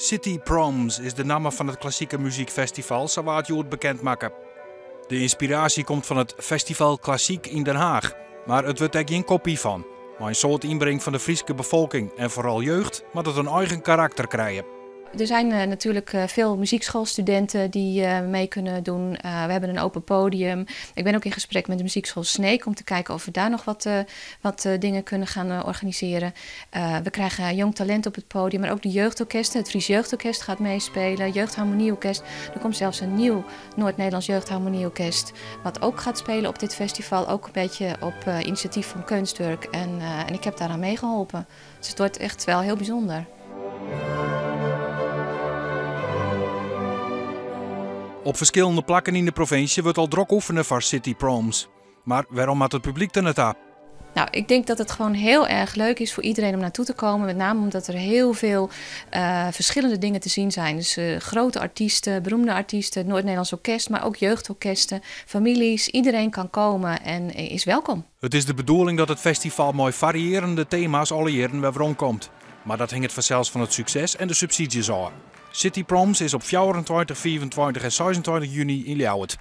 City Proms is de namme fan it klassike muzykfestival, sa waard hjoed bekend makke. De ynspiraasje komt fan it Festival Klassiek yn Den Haag, mar it wurdt dêr gjin kopy fan. Mei in soad ynbring fan de Fryske befolking en foaral jeugd moat it in eigen karakter krije. Er zijn natuurlijk veel muziekschoolstudenten die mee kunnen doen. We hebben een open podium. Ik ben ook in gesprek met de muziekschool Sneek om te kijken of we daar nog wat dingen kunnen gaan organiseren. We krijgen jong talent op het podium, maar ook de jeugdorkesten. Het Fries Jeugdorkest gaat meespelen, Jeugdharmonieorkest. Er komt zelfs een nieuw Noord-Nederlands Jeugdharmonieorkest, wat ook gaat spelen op dit festival. Ook een beetje op initiatief van Keunstwurk en ik heb daaraan meegeholpen. Dus het wordt echt wel heel bijzonder. Op ferskillende plakken yn de provinsje wurdt al drok oefene foar City Proms. Mar wêrom moat it publyk der net ta? Nou, ik denk dat het gewoon heel erg leuk is voor iedereen om naartoe te komen. Met name omdat er heel veel verschillende dingen te zien zijn. Dus grote artiesten, beroemde artiesten, het Noord-Nederlands Orkest, maar ook jeugdorkesten, families. Iedereen kan komen en is welkom. It is de bedoeling dat it festival mei fariearjende tema's alle jierren wer weromkomt. Mar dat hinget fansels fan it sukses en de subsydzjes ôf. City Proms is op 24, 25 en 26 juny yn Ljouwert.